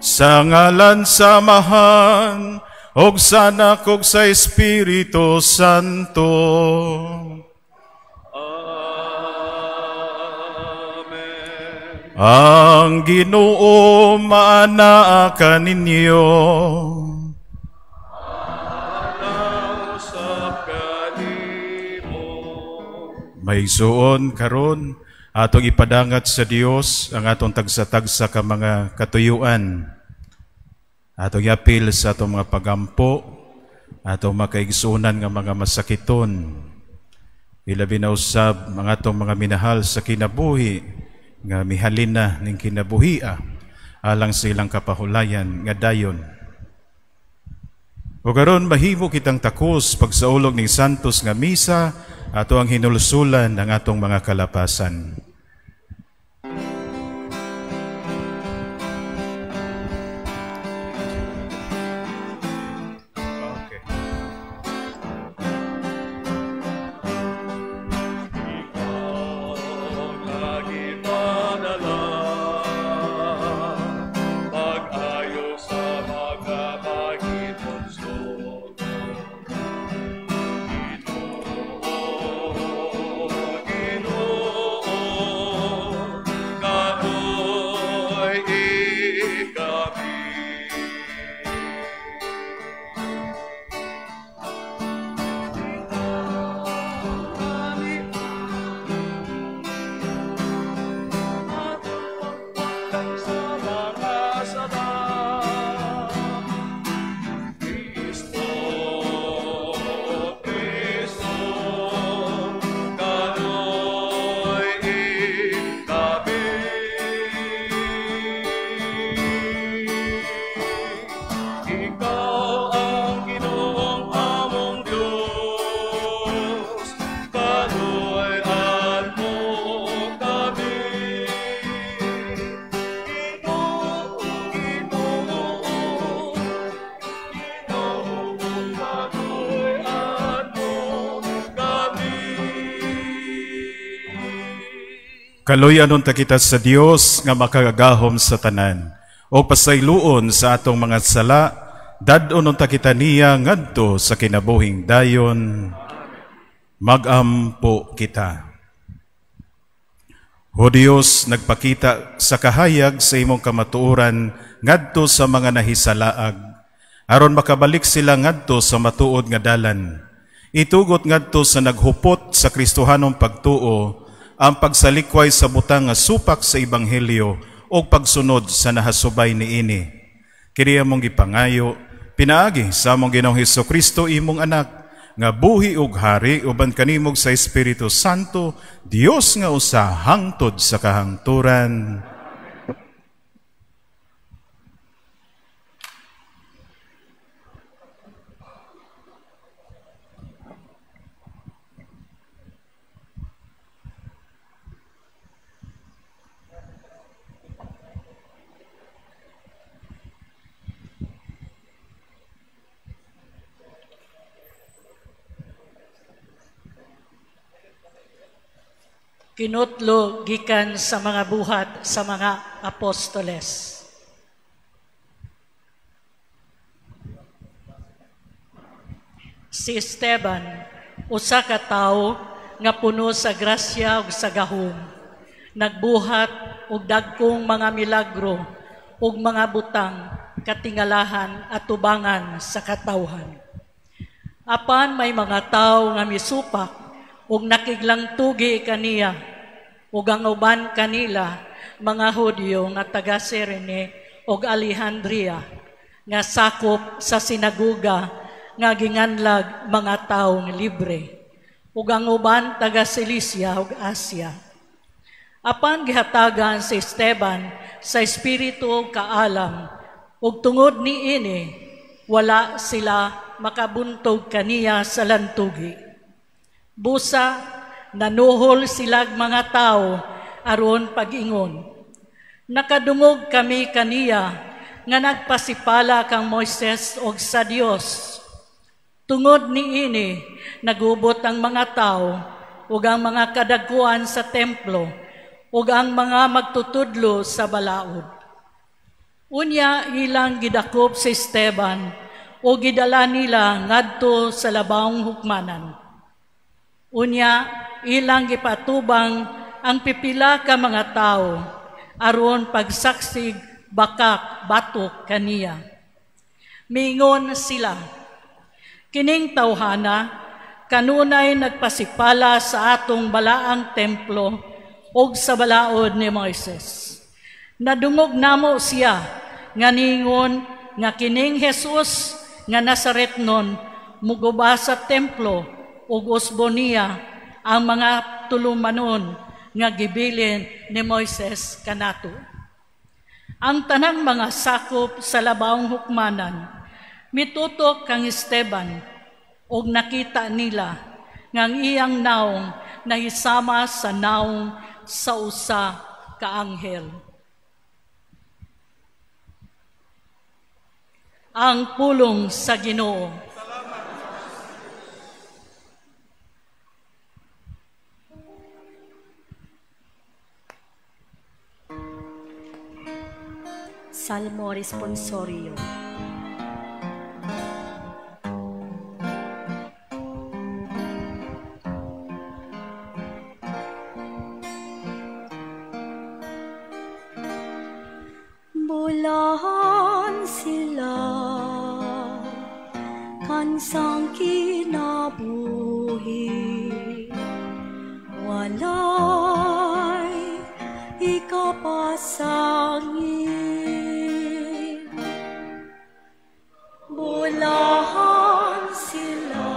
Sa ngalan sa Amahan, ug sa Anak, ug sa Espiritu Santo. Amen. Ang Ginoo maanaa kaninyo. Usab kanimo. Maigsuon, karon atong ipadangat sa Dios ang atong tagsa-tagsa ka mga katuyuan. Atong iapil sa atong mga pagampo, atong makaigsuonan nga mga masakiton. Ilabi na usab ang atong mga minahal sa kinabuhi nga mihalin na ning kinabuhia alang sa ilang kapahulayan nga dayon. O karon mahimo kitang takos pagsaulog ning santos nga misa, ato ang hinulsulan ang atong mga kalapasan. Okay. Ikaw nagipadala, pag-ayo sa mga mahinulsol. Ginoo, Ginoo, kaluy-i kami. Sa mga sala, Kristo, Kristo, kaluy-i kami. Ikaw ang Ginoong among Diyos, kaluy-an mo kami. Ginoo, Ginoo, Ginoo, kaluy-an mo kami. Kaluy-an unta kita sa Dios nga makagagahom sa tanan, o pasayloon sa atong mga sala, dad-on unta kita niya ngadto sa kinabuhing dayon. Magampo kita. O Dios, nagpakita sa kahayag sa imong kamatuoran ngadto sa mga nahisalaag, aron makabalik sila ngadto sa matuod nga dalan. Itugot ngadto sa naghupot sa Kristohanong pagtuo ang pagsalikway sa butang nga supak sa ebanghelyo o pagsunod sa nahasubay niini. Kini among gipangayo pinaagi sa among Ginoong Hesukristo, imong anak, nga buhi ug hari uban kanimog sa Espiritu Santo, Dios nga usa hangtod sa kahangturan. Kinutlo gikan sa mga buhat sa mga apostoles. Si Esteban, usa ka tawo nga puno sa grasya ug sa gahom, nagbuhat og dagkong mga milagro ug mga butang katingalahan at tubangan sa katawhan. Apan may mga tawo nga misupak ug nakiglang tugi kaniya, ug ang uban kanila mga Hudyo nga taga Cirene ug Alejandria nga sakop sa sinagoga nga ginganlag mga tawo nga libre, ug ang uban taga Cilicia ug Asia. Apan gihatagan si Esteban sa espiritu ug kaalam, ug tungod niini wala sila makabuntog kaniya sa lantugi. Busa nanuhol silag mga tao aron pag-ingon, nakadungog kami kaniya nga nagpasipala kang Moises og sa Dios. Tungod niini nagubot ang mga tao ug ang mga kadagkuan sa templo ug ang mga magtutudlo sa balaod. Unya ilang gidakop si Esteban o gidala nila ngadto sa labawng hukmanan. Unya ilang gipatubang ang pipila ka mga tawo aron pagsaksig bakak batok kaniya. Mingon sila, kining tawhana kanunay nagpasipala sa atong balaang templo ug sa balaod ni Moises. Nadungog namo siya nga ningon nga kining Jesus nga Nazaretnon muguba sa templo ug usbo niya ang mga tulumanon nga gibilin ni Moises kanato. Ang tanang mga sakop sa labawng hukmanan mitutok kang Esteban ug nakita nila nga ang iyang naong nahisama sa naong sa usa ka anghel. Ang pulong sa Ginoo. Salmo Responsorio. Bulahan sila kansang kinabuhi, walay ikapasangin. Bulahan sila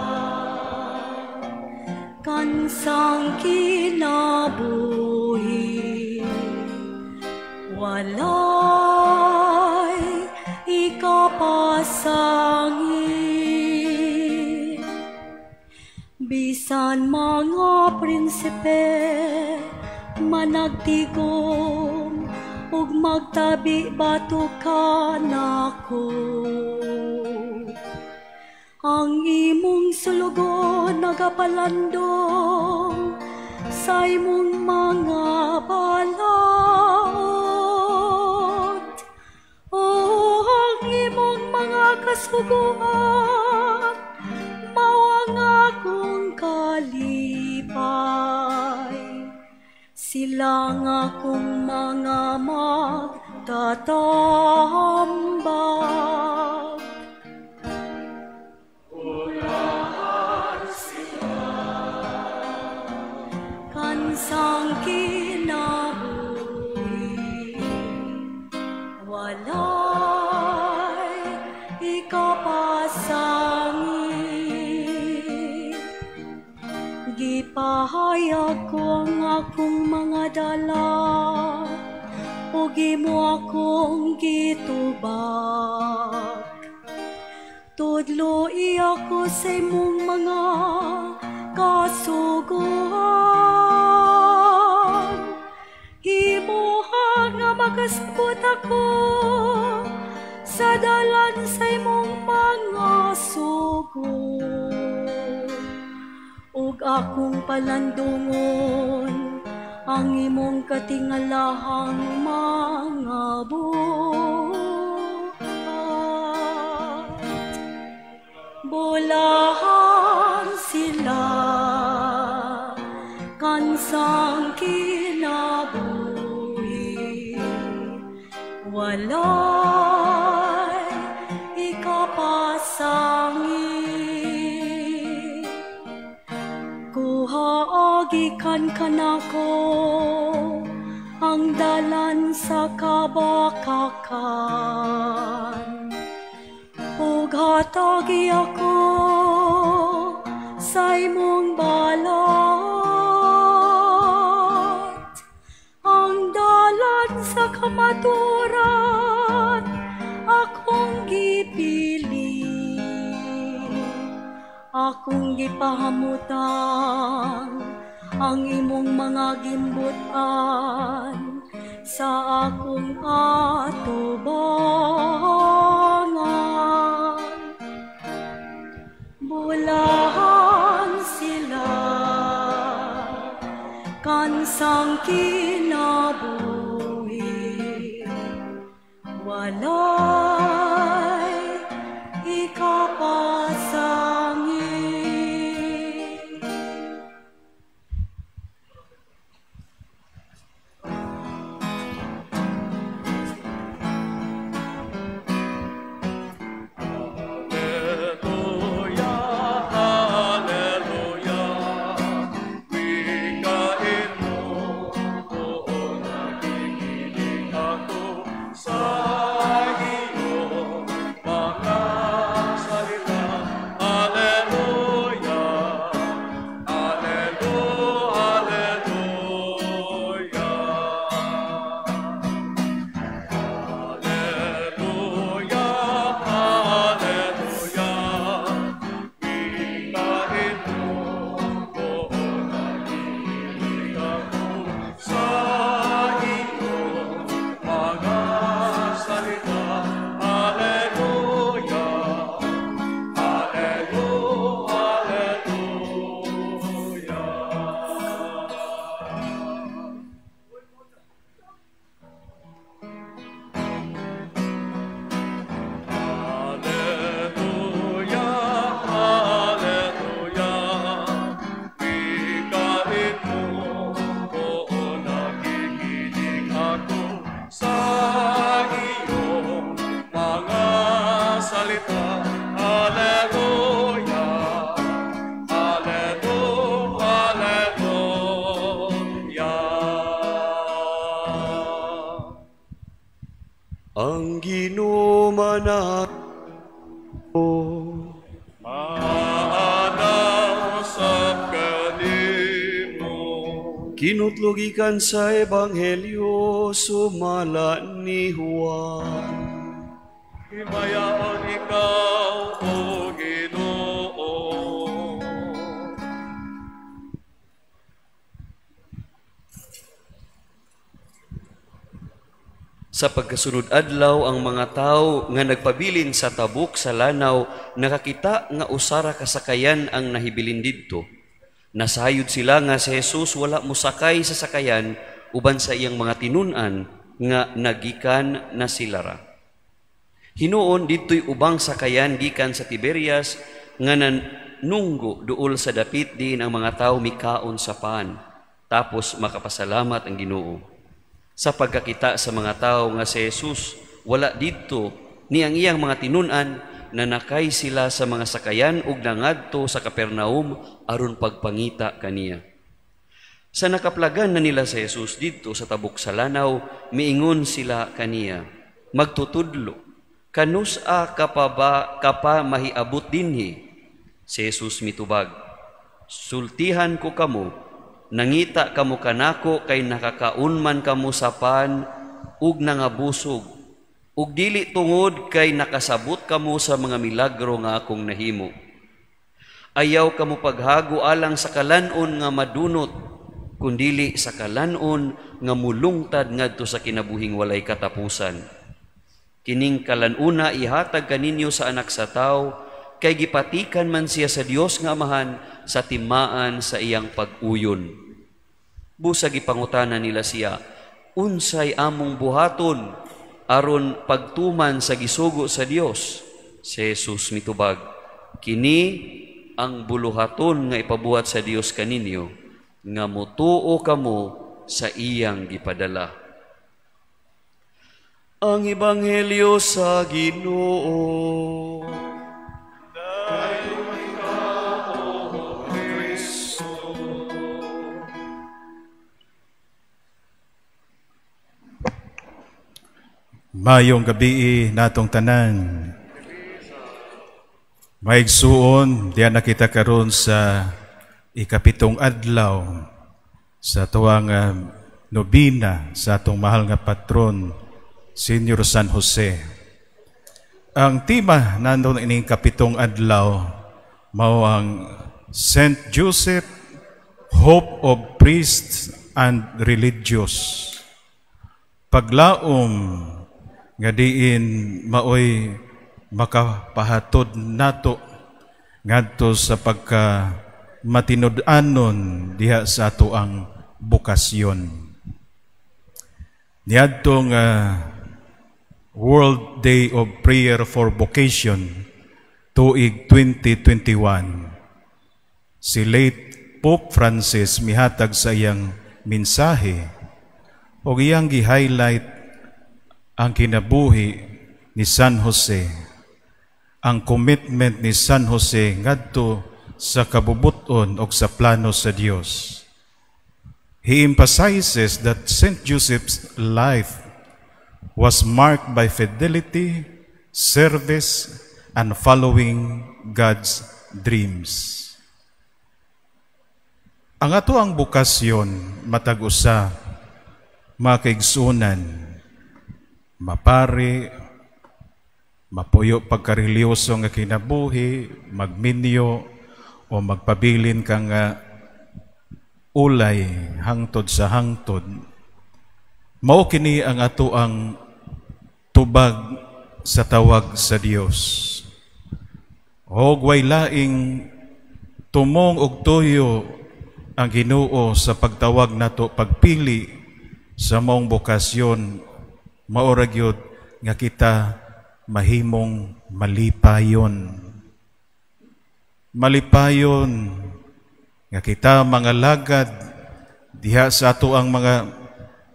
kansang kinabuhi, walay ikapasangin. Bisan mga prinsipe managtigom ug magtabi bato kanako, ang imong sulugon nagapalandong sa imong mga balaod. O ang imong mga kasuguan mao ang akong kalipay. Sila ang akong mga magtatambak. Bulahan sila kansang kinabuhi, walay ikapasangin. Gipahayag ko ang akong mga dala, ug imo akong gitubak. Tudloi ako sa imong mga kasuguan. Himuha nga makasabot ako sa dalan sa imong mga sugo. Ug akong palandungon ang imong katingalahang mga buhat. Bulahan sila kansang kinabuhi, walay ikapasangin. Kuha gikan kanako ang dalan sa kabakakan, ug hatagi ako sa imong balat. Ang dalan sa kamatuoran akong gipili, akong gipahamutan ang imong mga gimbutan sa akong atubangan. Bulahan sila kansang kinabuhi, walay Ang Ginoo manako. Maana usab kanimo. Kinutlo gikan sa Ebanghelyo sumala ni Juan. Himayaon ikaw, O Ginoo. Sa pagkasunod adlaw ang mga tawo nga nagpabilin sa tabok sa lanaw nakakita nga usara ka sakayan ang nahibilin didto. Nasayod sila nga si Jesus wala mosakay sa sakayan uban sa iyang mga tinun-an nga nagikan na sila ra. Hinuon didto'y ubang sakayan gikan sa Tiberias nga nanunggo duol sa dapit diin ang mga tawo mikaon sa pan. Tapos makapasalamat ang Ginoo. Sa pagkakita sa mga tawo nga si Jesus wala didto ni ang iyang mga tinun-an, nanakay sila sa mga sakayan ug nangadto sa Capernaum aron pagpangita kaniya. Sa nakaplagan na nila sa Jesus didto sa tabok sa lanaw, miingon sila kaniya, "Magtutudlo, kanus-a ka pa ba ka pa mahiabot dinhi?" Si Jesus mitubag, "Sultihan ko kamo, nangita kamo kanako kay nakakaon man kamo sa pan ug nangabusog, ug dili tungod kay nakasabot kamo sa mga milagro nga akong nahimo. Ayaw kamo paghago alang sa kalan-on nga madunot, kundili sa kalan-on nga mulungtad ngadto sa kinabuhing walay katapusan. Kining kalan-una ihatag kaninyo sa anak sa tawo, kay gipatikan man siya sa Dios nga Amahan sa timaan sa iyang pag-uyon." Busag gipangutana nila siya, "Unsay among buhaton aron pagtuman sa gisugo sa Dios?" Si Jesus mitubag, "Kini ang buluhaton nga ipabuhat sa Dios kaninyo, nga motuo kamo sa iyang gipadala." Ang Ebanghelyo sa Ginoo. Dayon ikaw, O Kristo. Mayong gabii natong tanan. Maigsuon, diyan nakita karon sa 7 adlaw sa tuwang nobina sa atong mahal nga patron, Senior San Jose. Ang tema nandun ining 7 adlaw mao ang Saint Joseph, Hope of Priests and Religious. Paglaom nga diin maoy makapahatod nato ngadto sa pagka matinud-anon diha sa ato ang bokasyon. Niadtong World Day of Prayer for Vocation tuig 2021, si late Pope Francis mihatag sa iyang mensahe og iyang gi-highlight ang kinabuhi ni San Jose, ang commitment ni San Jose ngadto sa kabubuton og sa plano sa Dios. He emphasizes that Saint Joseph's life was marked by fidelity, service, and following God's dreams. Ang ato ang bokasyon matag usa, makaigsunan, mapari, mapuyo pagkareliyoso nga kinabuhi, magminyo o magpabilin ka nga ulay hangtod sa hangtod. Mao kini ang ato ang tubag sa tawag sa Dios. Og way laing tumong og tuyo ang Ginoo sa pagtawag nato, pagpili sa maong bokasyon, mao ra gyud nga kita mahimong malipayon. Malipayon nga kita mga lagad diha sa ato ang mga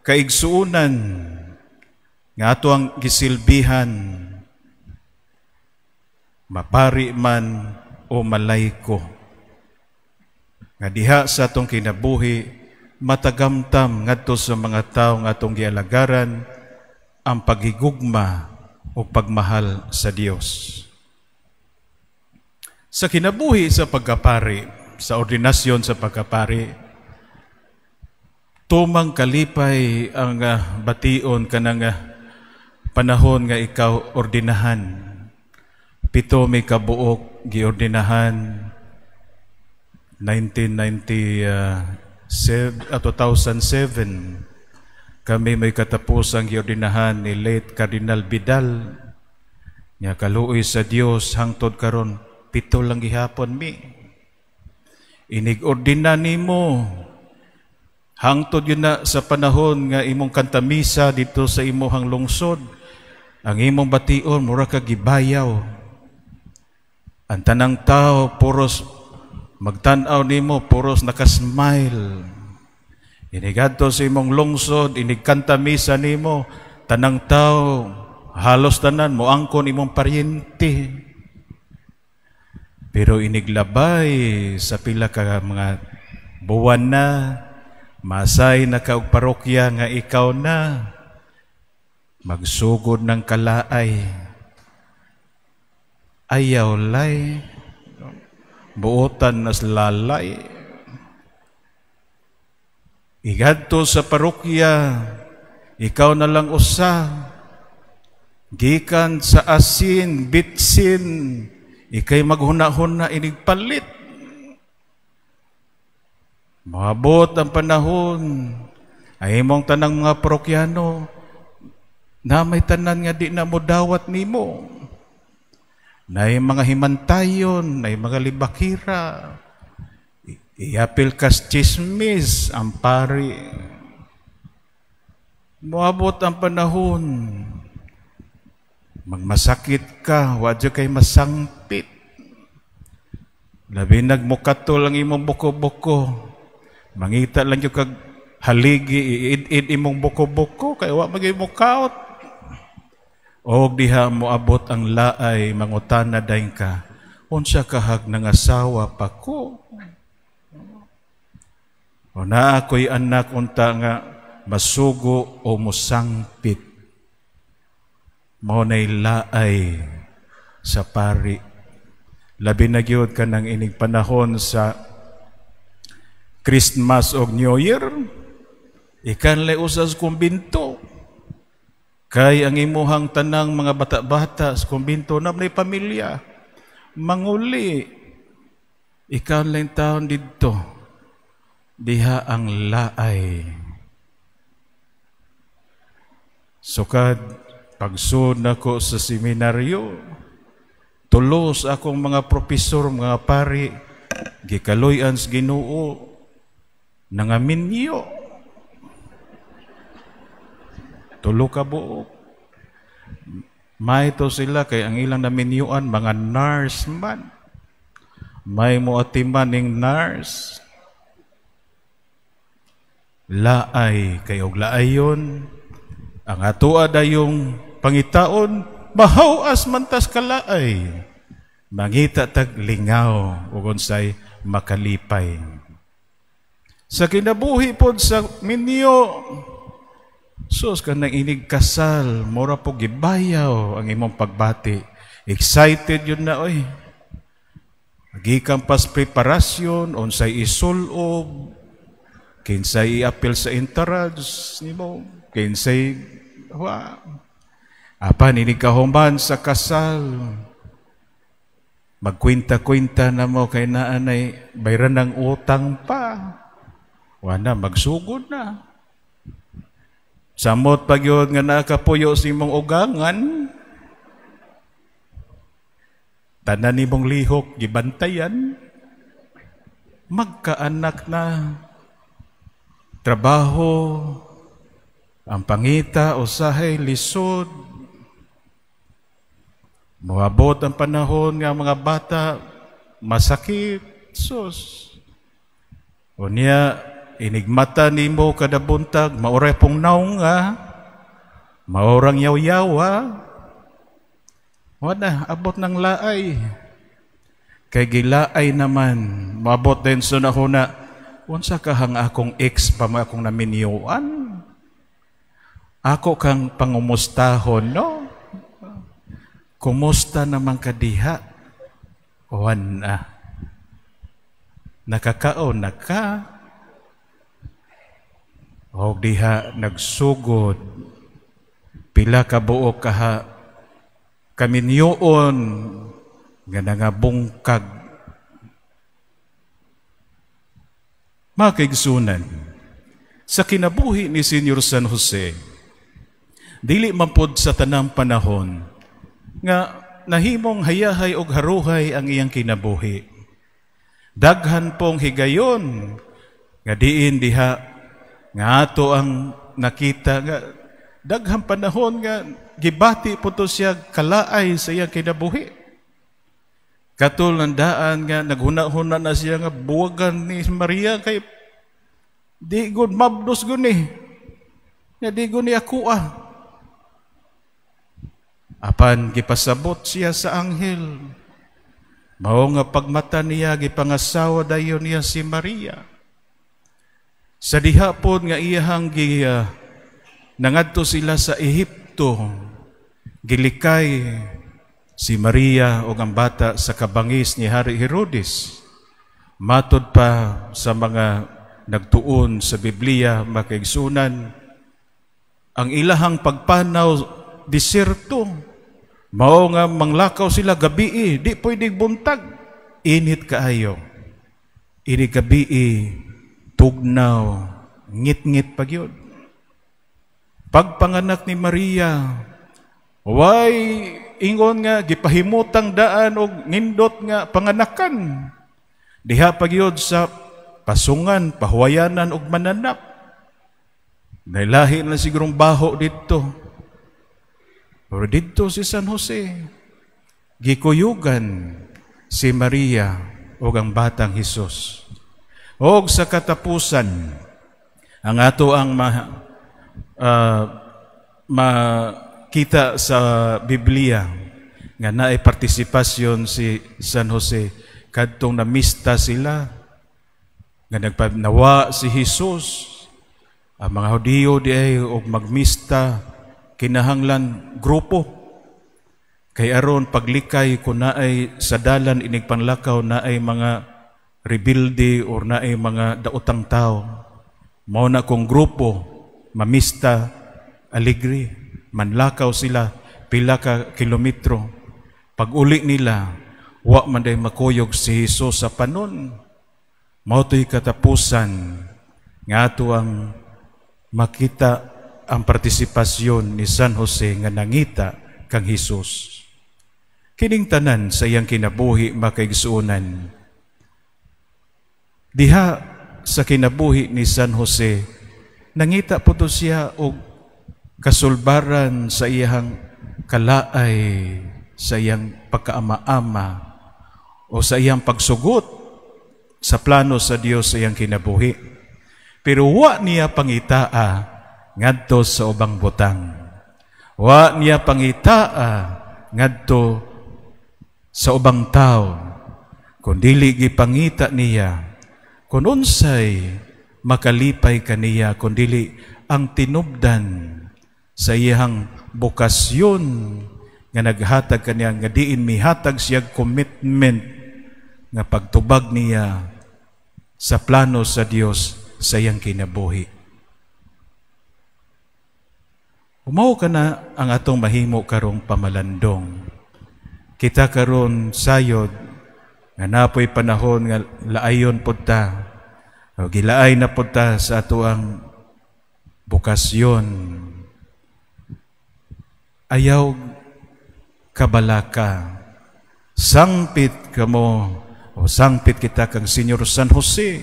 kaigsuonan nga ato ang gisilbihan, mapari man o malayko, nga diha sa atong kinabuhi matagamtam ngadto sa mga tawo nga atong gialagaran ang paghigugma o pagmahal sa Dios. Sa kinabuhi sa pagkapari, sa ordinasyon sa pagkapari, tumang kalipay ang bation kanang panahon nga ikaw ordinahan. 7 may kabuok giordinahan 1997 at 2007. Kami may katapusang giordinahan ni late Cardinal Vidal. Nya kaluoy sa Dios, hangtod karon 7 lang gihapon mi. Inig-ordina nimo, hangtod yun na sa panahon nga imong kantamisa dito sa imuhang lungsod, ang imong bation mura ka gibayaw. Ang tanang tao puros magtan-aw nimo, puros nakasmile. Inigadto sa imong lungsod, inigkanta misa nimo, tanang tao halos tanan moangkon imong paryente. Pero iniglabay sa pila ka mga buwan na, masay na ka og parokya nga ikaw na, magsugod ng kalaay. Ayaw lay, buotan nas lalay. Igadto sa parokya, ikaw na lang usa. Gikan sa asin, bitsin, ikay maghuna-huna inigpalit. Maabot ang panahon, ay imong tanang mga parokyano, na may tanan nga di na mo dawat nimo. Nay mga himantayon, nay mga libakira, iapil kas chismis ang pari. Moabot ang panahon, magmasakit ka, wadyo kay masangpit. Labi nagmukatol ang imong buko-buko. Mangita lang yung kag haligi, iid-id imong buko-buko, kay wa magay mukaot. Og diha moabot ang laay, mangutana dayon ka, unsa kahag nang asawa pa ko? O naa ko'y anak unta nga masugo o musangpit. Mao nay laay sa pari. Labi na gyud ka ng ining panahon sa Christmas og New Year, ikan lay usas kumbinto. Kay ang imuhang tanang mga bata-bata sa kumbinto na may pamilya, manguli. Ikan lay taon didto. Diha ang laay. Sukad pagsud nako sa seminaryo, tulos akong mga propesor, mga pari, gikaluy-an sa Ginoo, nangaminyo. 3 ka buok. May to sila kay ang ilang naminyuan mga nurse man. May moatiman ning nurse. Laay kay og laayon ang atoa dayong pangitaon, mahaw-as man tas kalaay. Mangita tag lingaw ug unsay makalipay. Sa kinabuhi pod sa minyo, sus ka nang inig kasal, mura po gibayaw ang imong pagbati. Excited yun na, oy. Gikan pas preparasyon, unsay isulob, kinsay iapil sa entourage nimo, kinsay wa. Apan inig kahuman sa kasal, magkwinta-kwinta na mo kay naanay bayran ng utang pa. Wala, magsugod na. Samot pag yun nga nakapuyo sa imong ugangan, tanan nimong lihok, gibantayan, magkaanak na, trabaho, ang pangita, usahay, lisod. Moabot ang panahon nga mga bata, masakit, sus. Unya, inigmata nimo kada buntag, maoray pong naong nga, maorang yaw-yawa. Wala, abot ng laay. Kay gilaay naman, maabot din sa nahuna, unsa kahang akong ex pa ma akong naminyuan? Ako kang pangumustahon, no? Kumusta naman ka diha? Wan na. Nakakaon na ka? O diha nagsugod. Pila ka buok kaha kaminyoon nga nangabungkag. Mga kaigsuonan, sa kinabuhi ni Senyor San Jose, dili man pod sa tanang panahon nga nahimong hayahay og haruhay ang iyang kinabuhi. Daghan pong higayon nga diin diha nga ato ang nakita nga daghang panahon nga gibati po to siya kalaay sa iyang kinabuhi. Katol daan nga naghuna-huna na siya nga buwagan ni Maria kay di gud mabdos gud ni. Nga di gud ni ako ah. Apan gipasabot siya sa anghel. Mao nga pagmata niya gipangasawa dayon niya si Maria. Sa diha pod nga iyahang nangadto sila sa Ehipto, gilikay si Maria og ang bata sa kabangis ni Hari Herodes. Matod pa sa mga nagtuon sa Biblia, makaigsunan, ang ilahang pagpanaw diserto. Mao nga manglakaw sila gabii, di pwedeng buntag. Init kaayo. Ini gabii, tugnaw, ngit-ngit pa gyud. Pagpanganak ni Maria, way ingon nga gipahimutang daan og nindot nga panganakan. Diha pa gyud sa pasungan, pahuwayanan og mananap. Nailahi na sigurong baho didto. Pero didto si San Jose, gikuyugan si Maria og ang batang Hesus. Og sa katapusan, ang ato ang makita sa Biblia nga naay partisipasyon si San Jose kadtong namista sila nga nagpanawa si Hesus. Ang mga Hudiyo di ay og magmista kinahanglan grupo kay aron paglikay kun naay sa dalan inig panlakaw naay mga rebelde or naay mga daotang tao. Mao na kung grupo mamista alegre manlakaw sila pila ka kilometro. Pag uli nila wa man day makuyog si Hesus sa panon. Mao to'y katapusan nga ato ang makita ang partisipasyon ni San Jose nga nangita kang Hesus. Kining tanan sa iyang kinabuhi, makaigsuonan. Diha sa kinabuhi ni San Jose, nangita po to siya og kasulbaran sa iyang kalaay, sa iyang pagkaama-ama o sa iyang pagsugot sa plano sa Dios sa iyang kinabuhi. Pero wa niya pangitaa ngadto sa ubang butang. Wa niya pangitaa ngadto sa ubang tao. Kun dili gipangita niya kun unsay makalipay kaniya, kun dili ang tinubdan sa iyang bokasyon nga naghatag kaniya, nga diin mihatag siya commitment nga pagtubag niya sa plano sa Dios sa iyang kinabuhi. Umaw ka na ang atong mahimo karong pamalandong. Kita karon sayod nga napoy panahon nga laayon pod ta o gilaay na pod ta sa ato ang bokasyon. Ayaw kabalaka. Sangpit kamo o sangpit kita kang Senyor San Jose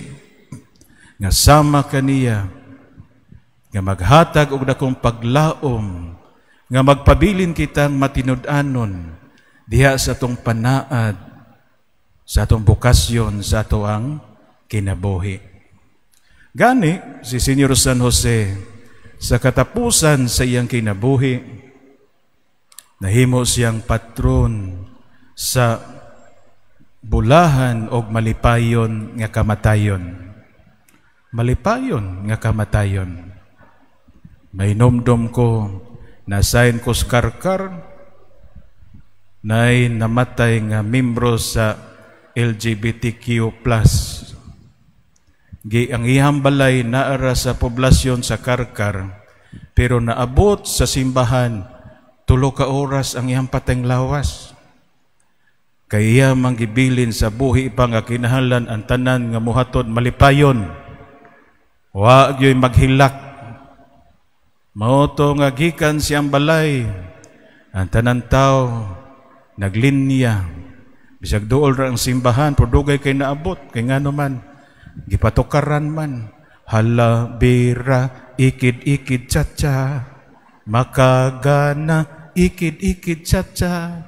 nga sama kaniya nga maghatag og dakong paglaom nga magpabilin kitang matinud-anon diha sa atong panaad, sa atong bokasyon, sa ato ang kinabuhi. Gani si Senyor San Jose sa katapusan sa iyang kinabuhi, nahimo siyang patron sa bulahan og malipayon nga kamatayon. Malipayon nga kamatayon. Mainumdom ko, nasayin ko sa Karkar, nay namatay nga membro sa LGBTQ+. Gi ang iyang balay naara sa poblasyon sa Karkar, pero naabot sa simbahan 3 ka oras ang iyang pateng lawas. Kay iya manggibilin sa buhi pa nga kinahanglan ang tanan nga muhatod malipayon. Wa gyoy maghilak. Mao to nga gikan siyang balay, ang tanan tao naglinya. Bisag duol ra ang simbahan, pero dugay kay naabot. Kay ngano man, gipatukaran man. Hala bira, ikid-ikid chacha. Makagana, ikid-ikid chacha.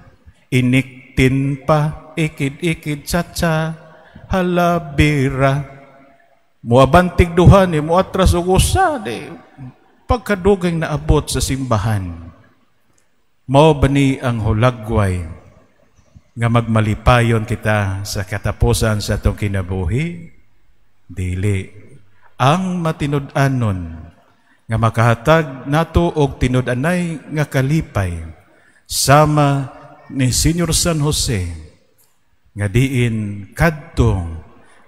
Iniktin pa, ikid-ikid chacha. Hala bira. Muabantig duha ni muatras og usa di pagkadugay naabot sa simbahan. Mao ba ni ang hulagway nga magmalipayon kita sa katapusan sa atong kinabuhi? Dili. Ang matinud-anon nga makahatag nato og tinud-anay nga kalipay sama ni Senior San Jose nga diin kadto,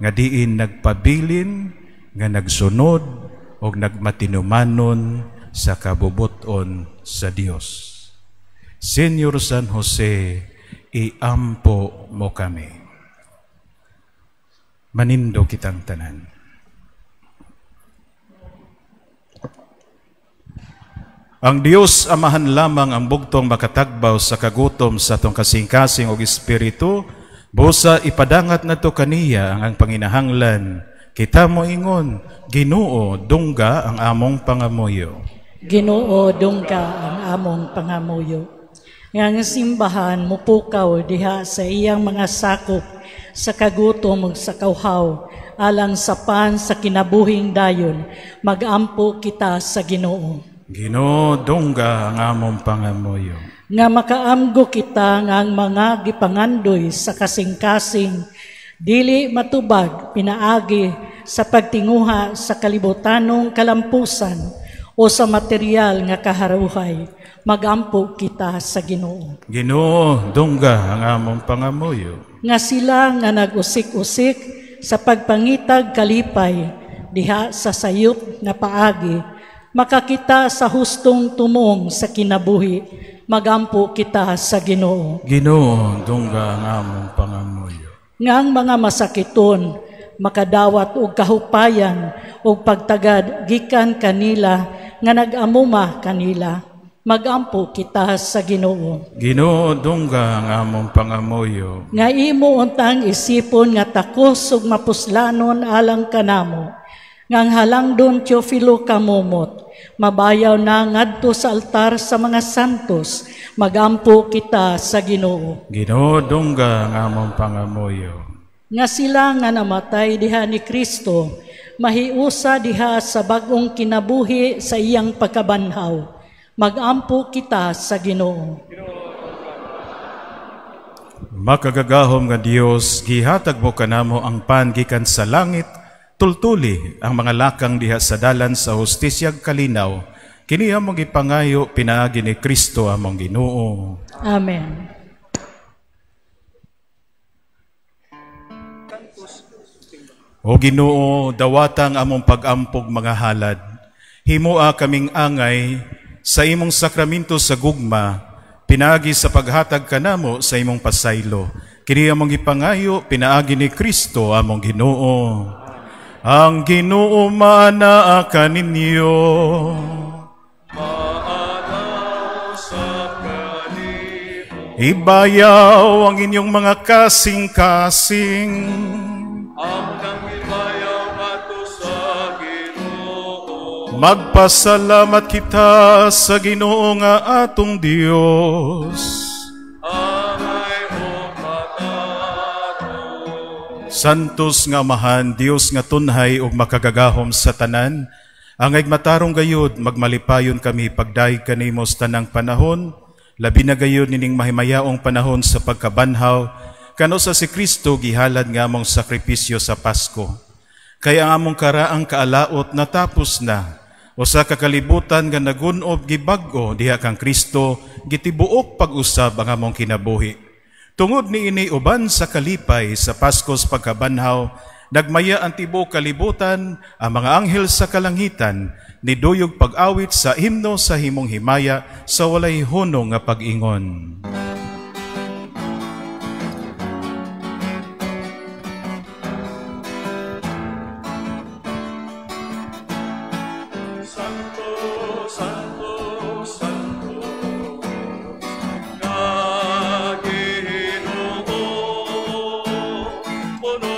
nga diin nagpabilin, nga nagsunod og nagmatinumanon sa kabubuton sa Dios. Senior San Jose, iampo mo kami. Manindog kitang tanan. Ang Dios Amahan lamang ang bugtong makatagbaw sa kagutom sa atong kasing-kasing og espiritu, busa ipadangat nato kaniya ang panginahanglan. Kita mo ingon, Ginoo, dungga ang among pangamuyo. Ginoo, dungga ang among pangamuyo. Nga ang simbahan mupukaw diha sa iyang mga sakop sa kagutom ug sa kauhaw, alang sa pan sa kinabuhing dayon, magampo kita sa Ginoo. Ginoo, dungga ang among pangamuyo. Nga makaamgo kita nga ang mga gipangandoy sa kasing-kasing dili matubag pinaagi sa pagtinguha sa kalibutanong kalampusan o sa material nga kaharuhay, magampo kita sa Ginoo. Ginoo, dungga ang among pangamuyo. Nga sila nga nag-usik-usik sa pagpangitag kalipay diha sa sayop nga paagi, makakita sa hustong tumong sa kinabuhi, magampo kita sa Ginoo. Ginoo, dungga ang among pangamuyo. Nga ang mga masakiton makadawat og kahupayan og pagtagad gikan kanila nga nag-amuma kanila, magampo kita sa Ginoo. Ginoo, dungga ang among pangamuyo. Nga imo untang isipon nga takos ug mapuslanon alang kanamo, nga ang halangdon Teofilo kamumot, mabayaw na ngadto sa altar sa mga santos, magampo kita sa Ginoo. Ginoo, dungga ang among pangamuyo. Nga sila nga namatay diha ni Kristo, mahiusa diha sa bag-ong kinabuhi sa iyang pagkabanhaw, magampo kita sa Ginoo. Makagagahom nga Dios, gihatag mo kanamo ang pan gikan sa langit, tultuli ang mga lakang diha sa dalan sa hustisyag kalinaw. Kini among gipangayo pinaagi ni Kristo among Ginoo. Amen. O Ginoo, dawatang among pag-ampog mga halad. Himoa kaming angay sa imong sakramento sa gugma, pinaagi sa paghatag kanamo sa imong pasaylo. Kini among gipangayo pinaagi ni Kristo among Ginoo. Ang Ginoo maanaa kaninyo. Ibayaw ang inyong mga kasing-kasing. Magpasalamat kita sa Ginoo nga atong Dios. Santos nga Amahan, Dios nga tunhay ug makagagahom sa tanan, angay matarong gayud magmalipayon kami pagdayeg kanimo sa tanang panahon, labi na gayud nining mahimayaong panahon sa pagkabanhaw, kano sa si Kristo gihalad nga among sakripisyo sa Pasko. Kaya ang among karaang kaalaot natapos na, Usa ka kalibutan nga nagun-ob gibag-o diha kang Kristo gitibuok pag-usab ang among kinabuhi. Tungod niini uban sa kalipay sa Paskos pagkabanhaw, nagmaya ang tibuok kalibutan, ang mga anghel sa kalangitan, niduyog pag-awit sa himno sa himong himaya sa walay hunong nga pag-ingon. Santo, Santo, Santo, nga Ginoo, puno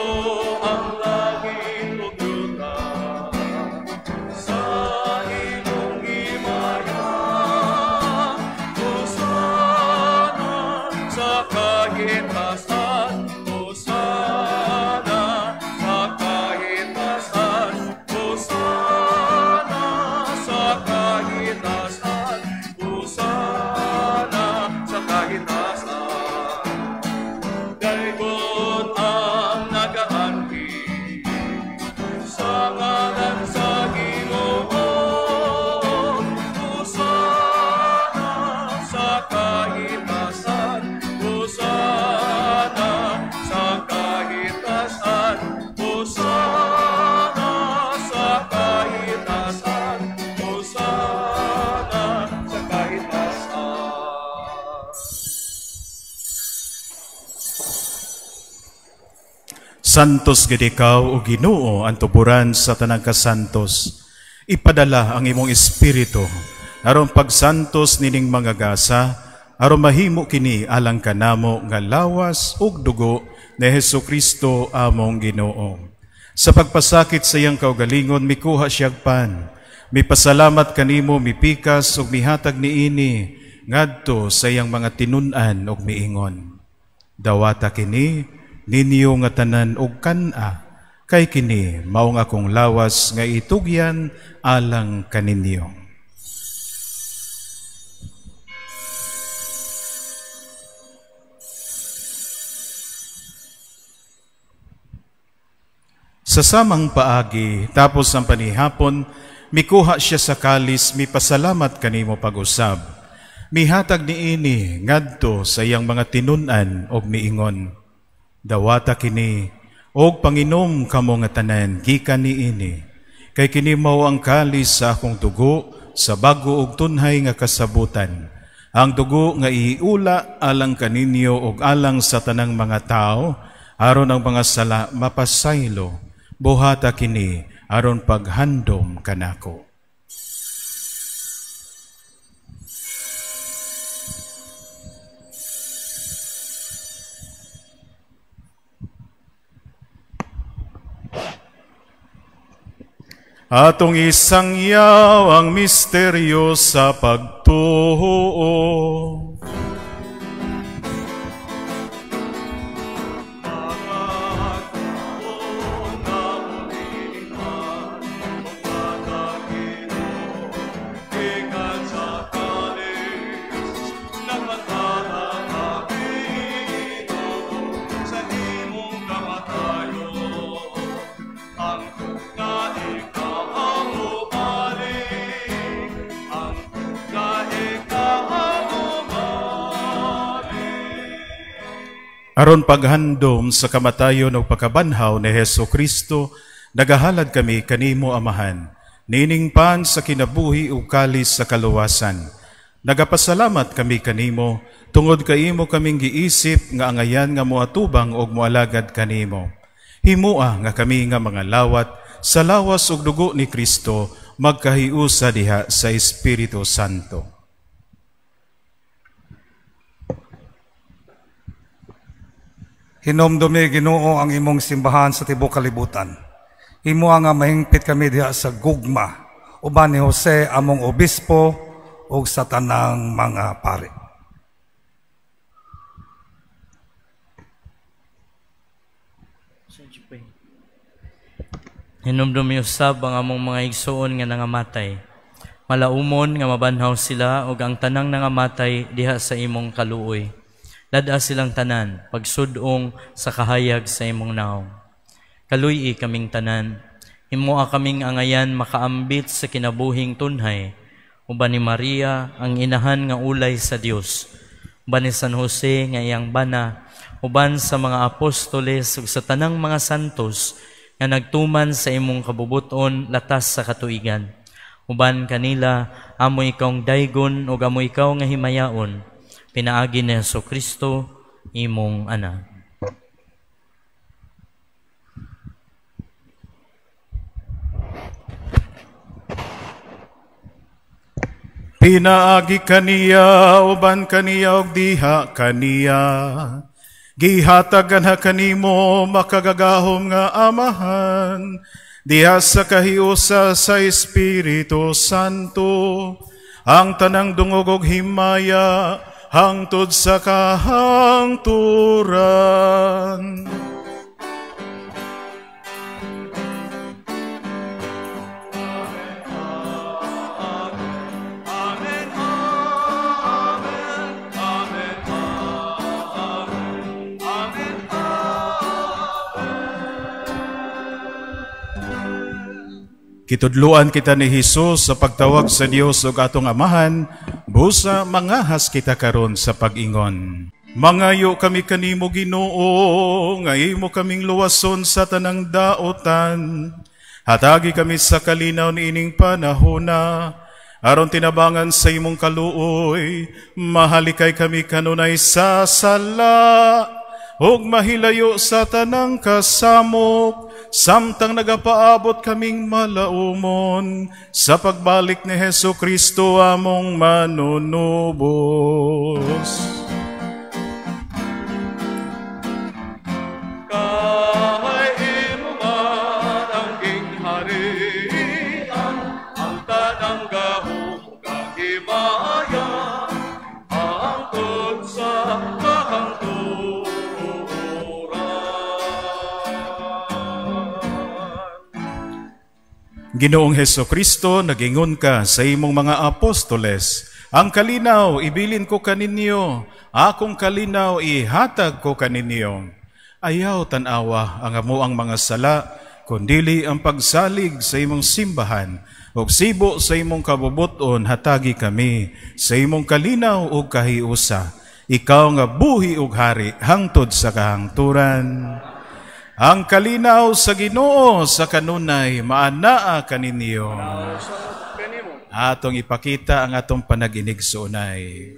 ang langit ug yuta sa imong himaya. Hosana sa kahitasan, Hosana sa kahitasan, Hosana sa kahitasan, Hosana sa kahitasan. Daygon ang nagaanhi sa ngalan sa Ginoo. Hosana sa kahitasan, Hosana sa kahitasan, Hosana sa kahitasan, Hosana sa kahitasan. Santos gid ikaw o Ginoo ang tuburan sa tanang kasantos. Ipadala ang imong espiritu aron pagsantos nining mga gasa, aron mahimo kini alang kanamo nga lawas ug dugo ni Hesukristo among Ginoo. Sa pagpasakit sa iyang kaugalingon mikuha siyag pan, mipasalamat kanimo, mipikas ug mihatag niini ngadto sa iyang mga tinun-an ug miingon. Dawata kini ninyo nga tanan og kan-a, kay kini maong akong lawas nga itugyan alang kaninyo. Sa samang paagi, tapos ang panihapon, mikuha siya sa kalis, mipasalamat kanimo pag-usab. Mihatag niini ngadto sa iyang mga tinun-an og miingon. Dawata kini og panginom kamo nga tanan gikan niini, kay kini mao ang kalis sa akong dugo sa bago ug tunhay nga kasabutan. Ang dugo nga iula alang kaninyo ug alang sa tanang mga tawo, aron ang mga sala mapasaylo. Buhata kini aron paghandom kanako. Atong isangyaw ang misteryo sa pagtuo. Aron paghandom sa kamatayon ug pagkabanhaw ni Hesus Kristo, nagahalad kami kanimo Amahan, nining pan sa kinabuhi ug kalis sa kaluwasan. Nagapasalamat kami kanimo tungod kay imo kaming giisip nga angayan nga moatubang ug moalagad kanimo. Himua nga kami nga mga lawat sa lawas ug dugo ni Kristo magkahiusa diha sa Espiritu Santo. Hinomdumi Ginoo ang imong simbahan sa tibuok kalibutan. Himoa nga mahingpit kami diha sa gugma uban ni Jose among obispo ug sa tanang mga pari. Hinumdumi usab ang among mga igsuon nga nangamatay. Malaumon nga mabanhaw sila ug ang tanang nangamatay diha sa imong kaluoy. Lad-a silang tanan pagsudong sa kahayag sa imong naong. Kaluy-i kaming tanan. Himoa kaming angayan makaambit sa kinabuhing tunhay, uban ni Maria ang inahan nga ulay sa Dios, uban ni San Jose nga iyang bana, uban sa mga apostoles ug sa tanang mga santos nga nagtuman sa imong kabubuton latas sa katuigan. Uban kanila amo ikaw daygon ug amo ikaw nga himayaon, pinaagi ni Jesucristo imong anak. Pinaagi kaniya, uban kaniya ug diha kaniya. Gihatagan ha kanimo makagagahom nga Amahan, diha sa kahiusa sa Espiritu Santo, ang tanang dungog ug himaya hangtod sa kahangturan. Kitudluan kita ni Hesus sa pagtawag sa Dios ug atong Amahan, busa mangahas kita karon sa pag-ingon. Mangayo kami kanimo Ginoo, nga imo kaming luwason sa tanang daotan. Hatagi kami sa kalinaw niining panahona, aron tinabangan sa imong kaluoy, mahalikay kami kanunay sa sala, ug mahilayo sa tanang kasamok, samtang nagapaabot kaming malaumon sa pagbalik ni Hesus Kristo among manunubos. Kay imo man ang gingharian, ang tanang gahom ug ang himaya, hangtod sa kahangturan. Ginoong Hesukristo, nagingon ka sa imong mga apostoles, ang kalinaw ibilin ko kaninyo, akong kalinaw ihatag ko kaninyo. Ayaw tan-awa ang amuang mga sala, kundili ang pagsalig sa imong simbahan, ug sibo sa imong kabubuton hatagi kami sa imong kalinaw ug kahiusa. Ikaw nga buhi ug hari hangtod sa kahangturan. Ang kalinaw sa Ginoo sa kanunay maanaa kaninyo. Atong ipakita ang atong panaginig suunay.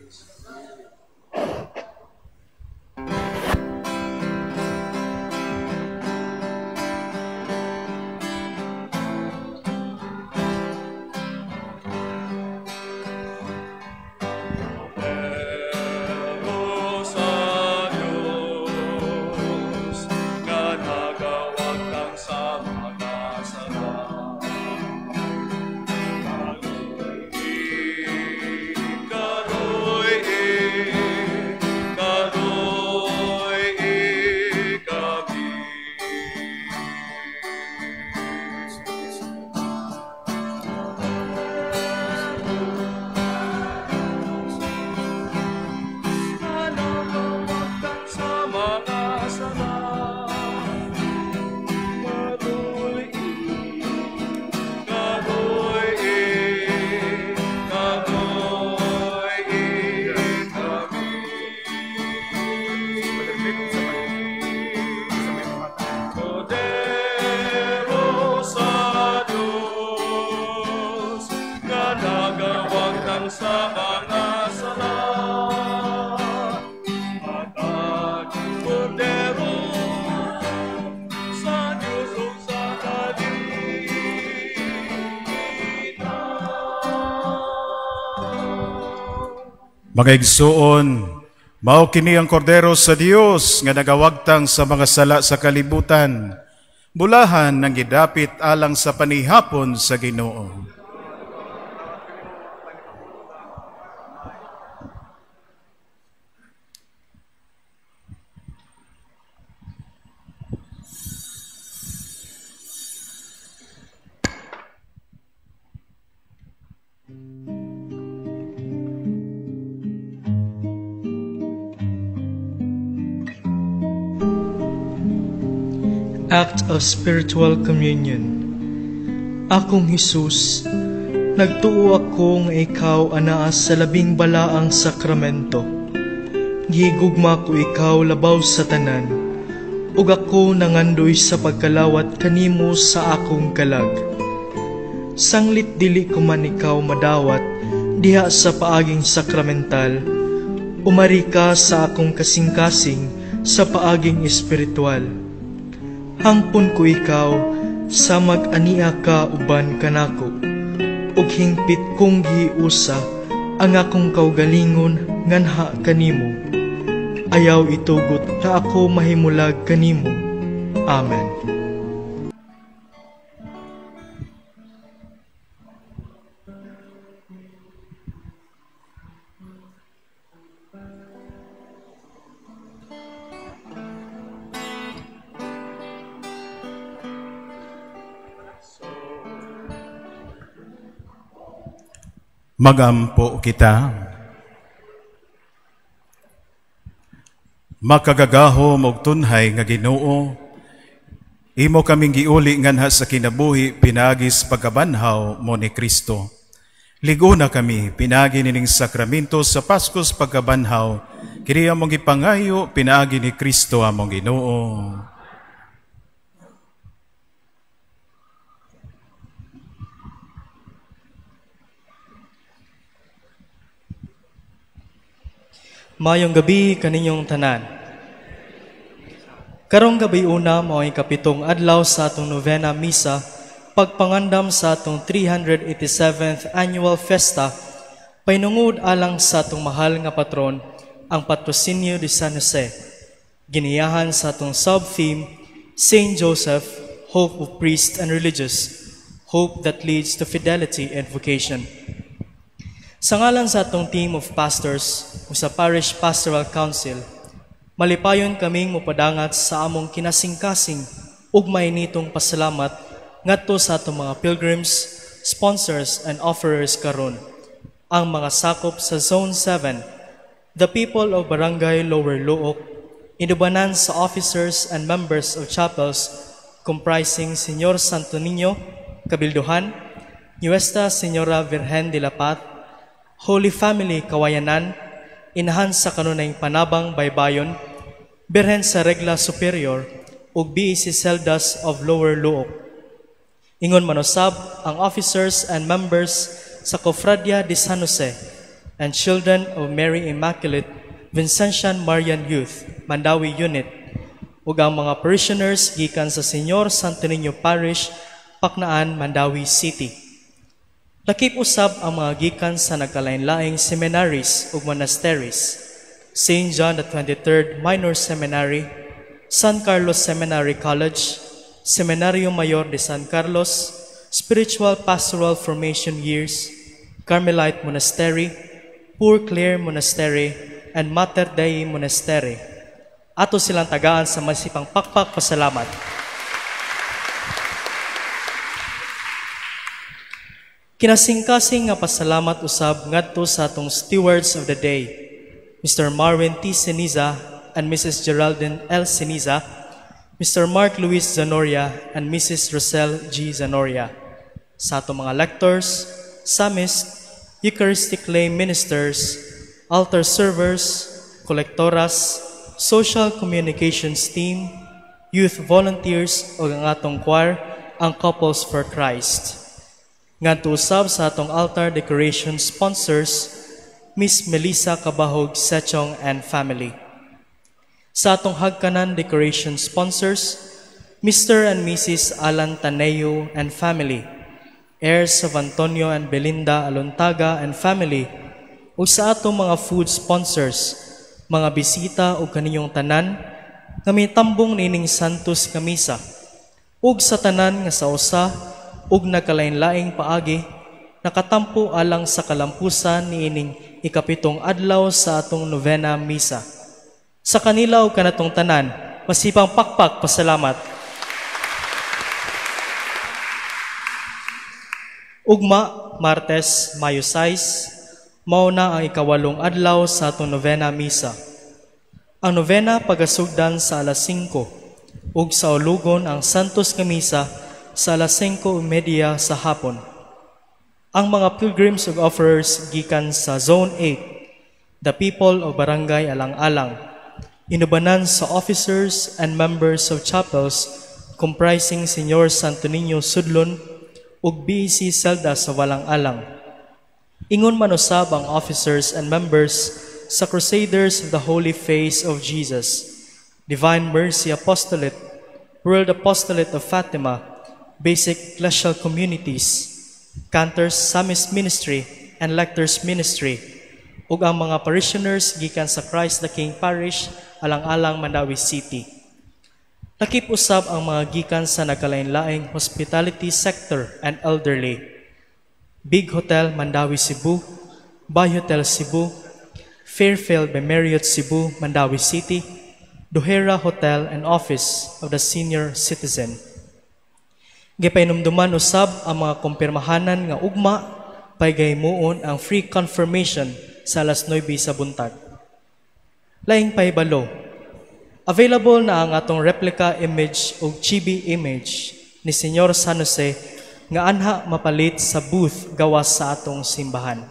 Mga igsuon, mao kini ang kordero sa Dios nga nagawagtang sa mga sala sa kalibutan. Bulahan ng gidapit alang sa panihapon sa Ginoo. Act of Spiritual Communion. Akong Hesus, nagtuo ako nga ikaw anaa sa labing balaang sakramento. Gihigugma ko ikaw labaw sa tanan, ug ako nangandoy sa pagkalawat kanimo sa akong kalag. Sanglit dili ko man ikaw madawat diha sa paaging sakramental, umari ka sa akong kasing-kasing sa paaging espiritual. Hangpon ko ikaw sa mag-ania ka uban kanako, ug hingpit kong giusa ang akong kaugalingon nganha kanimo. Ayaw itugot na ako mahimulag kanimo. Amen. Magampo kita. Makagagahom og tunhay nga Ginoo, imo kaming giuli nganha sa kinabuhi pinaagi sa pagkabanhaw mo ni Kristo. Liguna kami pinaagi nining sakramento sa Paskos pagkabanhaw, kini among gipangayo pinaagi ni Kristo among Ginoo. Mayong gabi kaninyong tanan. Karong gabi una mao ang ikapitong adlaw sa atong novena misa, pagpangandam sa atong 387th annual festa, painungod alang sa atong mahal nga patron, ang Patrocinio de San Jose. Giniyahan sa atong sub-theme, Saint Joseph, Hope of Priests and Religious, Hope that leads to fidelity and vocation. Sa ngalan sa atong team of pastors o sa Parish Pastoral Council, malipayon kaming mupadangat sa among kinasingkasing ug mainitong pasalamat ngadto sa atong mga pilgrims, sponsors, and offerers karon, ang mga sakop sa Zone 7, the people of Barangay Lower Looc, inubanan sa officers and members of chapels comprising Señor Santo Niño, Kabilduhan, Nuestra Señora Virgen de la Paz, Holy Family Kawayanan, Inahan sa Kanunayng Panabang Baybayon, Birhen sa Regla Superior, ug BEC Celdas of Lower Looc. Ingon manusab ang officers and members sa Cofradia de San Jose and Children of Mary Immaculate Vincentian Marian Youth, Mandaue Unit, ug ang mga parishioners gikan sa Señor Santo Niño Parish, Paknaan, Mandaue City. Lakip usab ang mga gikan sa nagkalain-laing seminaries ug monasteries, St. John the 23rd Minor Seminary, San Carlos Seminary College, Seminario Mayor de San Carlos, Spiritual Pastoral Formation Years, Carmelite Monastery, Poor Clare Monastery, and Mater Dei Monastery. Ato silang tagaan sa masipang pakpak pasalamat. Kinasingkasing nga pasalamat usab ngadto sa atong stewards of the day, Mr. Marvin T. Ceniza and Mrs. Geraldine L. Ceniza, Mr. Mark Luis Zanoria and Mrs. Rosel G. Zanoria. Sa atong mga lectors, psalmists, Eucharistic lay ministers, altar servers, kolektoras, social communications team, youth volunteers ug ang atong choir, ang Couples for Christ. Ngadto usab sa atong altar decoration sponsors, Miss Melissa Cabahog Sechong and family. Sa atong hagkanan decoration sponsors, Mr. and Mrs. Alan Taneo and family, heirs of Antonio and Belinda Alontaga and family, ug sa atong mga food sponsors, mga bisita ug kaninyong tanan nga mitambong nining Santos nga misa, ug sa tanan nga sa usa ug nagkalain-laing paagi nakatampo alang sa kalampusan niining ikapitong adlaw sa atong novena misa. Sa kanila ug kanatong tanan, masipang pakpak pasalamat. Ugma, Martes, Mayo 6, mao na ang ikawalong adlaw sa atong novena misa. Ang novena pagasugdan sa alas 5 ug sa ulugon ang Santos nga Misa sa alas 5:30 sa hapon. Ang mga pilgrims ug offerers gikan sa Zone 8, the people of Barangay Alang-Alang, inubanan sa officers and members of chapels comprising Senyor Santo Niño Sudlon ug BEC Celda sa Walang-Alang. Ingon man usab ang officers and members sa Crusaders of the Holy Face of Jesus, Divine Mercy Apostolate, World Apostolate of Fatima, Basic Ecclesial Communities, Cantors Psalmist Ministry, and Lectors Ministry, ug ang mga parishioners gikan sa Christ the King Parish, Alang-Alang, Mandaue City. Lakip usab ang mga gikan sa nagkalain-laing hospitality sector and elderly. Big Hotel Mandaue Cebu, Bay Hotel Cebu, Fairfield by Marriott Cebu, Mandaue City, Dohera Hotel and Office of the Senior Citizen. Gipainumduman usab ang mga kumpirmahanan nga ugma paygahimuon ang free confirmation sa alas 9 sa buntag. Laing pahibalo, available na ang atong replica image o chibi image ni Senyor San Jose nga anha mapalit sa booth gawas sa atong simbahan.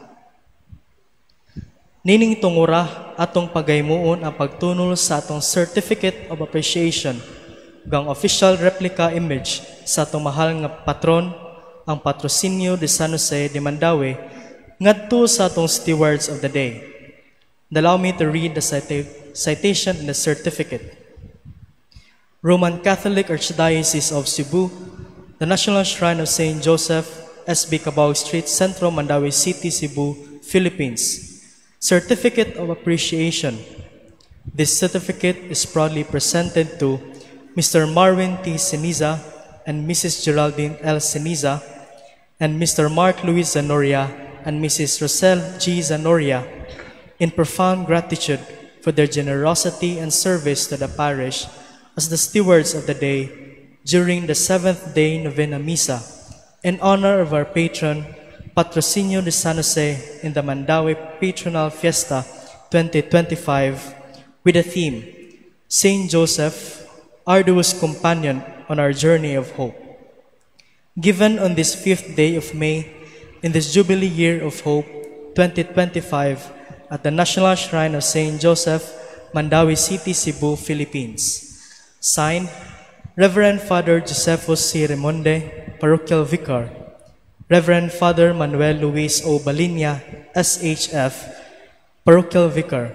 Nining tungura atong pagaymuon ang pagtunol sa atong Certificate of Appreciation gang official replica image sa atong mahal nga patron, ang Patrocinio de San Jose de Mandaue, ngadto sa atong stewards of the day. Allow me to read the citation in the certificate. Roman Catholic Archdiocese of Cebu, the National Shrine of St. Joseph, SB Cabao Street, Centro, Mandaue City, Cebu, Philippines. Certificate of Appreciation. This certificate is proudly presented to Mr. Marvin T. Ceniza and Mrs. Geraldine L. Ceniza, and Mr. Mark Luis Zanoria and Mrs. Roselle G. Zanoria in profound gratitude for their generosity and service to the parish as the stewards of the day during the 7th day Novena Misa in honor of our patron, Patrocinio de San Jose, in the Mandaue Patronal Fiesta 2025 with the theme, Saint Joseph, Arduous Companion on Our Journey of Hope. Given on this 5th day of May, in this Jubilee Year of Hope 2025 at the National Shrine of St. Joseph, Mandaue City, Cebu, Philippines. Signed, Reverend Father Josephus C. Remonde, Parochial Vicar, Reverend Father Manuel Luis O. Balinya, SHF, Parochial Vicar,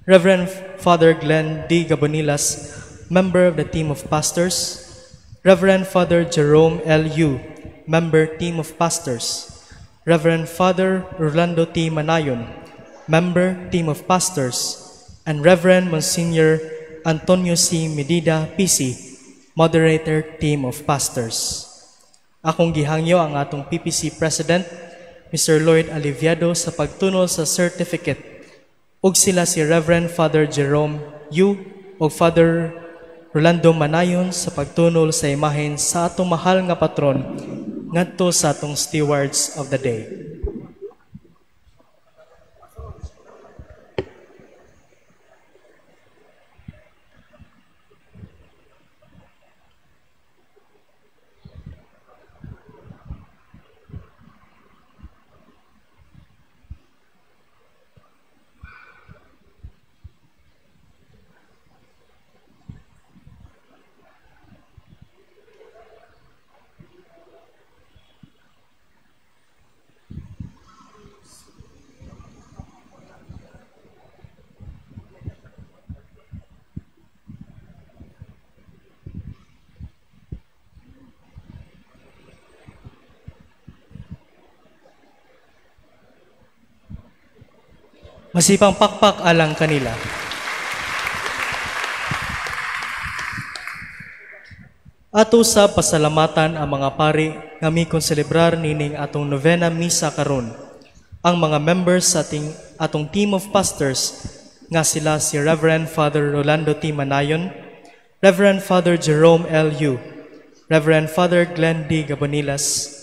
Reverend Father Glenn D. Gabonilas, member of the team of pastors, Reverend Father Jerome L. U., member team of pastors, Reverend Father Orlando T. Manayon, member team of pastors, and Reverend Monsignor Antonio C. Medida, PC, moderator team of pastors. Akong gihangyo ang atong PPC President, Mr. Lloyd Aliviado, sa pagtunol sa certificate ug sila si Reverend Father Jerome U. ug Father Rolando Manayon sa pagtunol sa imahen sa atong mahal nga patron ngadto sa atong stewards of the day. Masipang pakpak alang kanila. Ato sa pasalamatan ang mga pari nga mikonselebrar nining atong novena misa karon. Ang mga members sa atong team of pastors nga sila si Reverend Father Rolando T. Manayon, Reverend Father Jerome L. U., Reverend Father Glenn D. Gabonilas,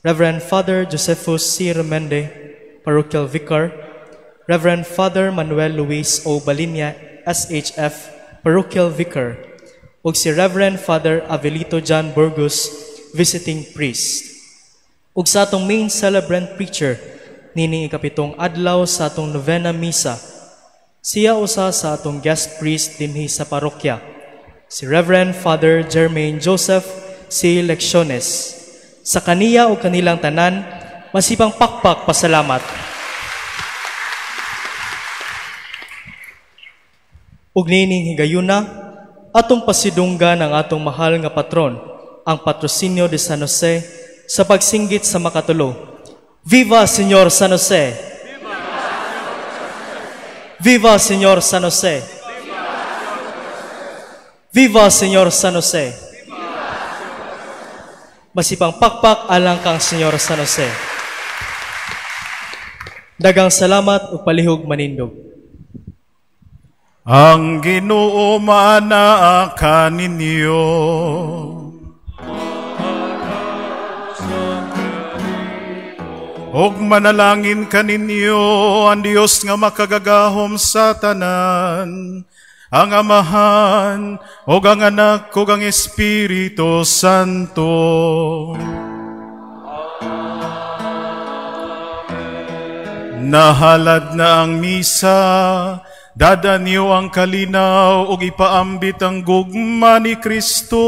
Reverend Father Josephus C. Remende, Parochial Vicar, Reverend Father Manuel Luis O. Balinya, SHF, Parochial Vicar, ug si Reverend Father Avelito John Burgos, visiting priest. Ug sa atong main celebrant preacher nining ikapitong adlaw sa atong novena misa, siya usa sa atong guest priest dinhi sa parokya, si Reverend Father Jermaine Joseph C. Lecciones. Sa kaniya o kanilang tanan, masipang pakpak pasalamat. Ug nining higayuna, atong pasidunggan ang atong mahal nga patron, ang Patrocinio de San Jose, sa pagsinggit sa makatulo. Viva Señor San Jose! Viva Señor San Jose! Viva Señor San Jose! Masipang pakpak alang kang Señor San Jose. Dagang salamat ug palihog manindog. Ang Ginoo maanaa kaninyo. Og manalangin kaninyo ang Dios nga makagagahom sa tanan, ang Amahan ug ang Anak ug ang Espiritu Santo. Amen. Nahalad na ang misa, dada niyo ang kalinaw ug ipaambit ang gugma ni Kristo.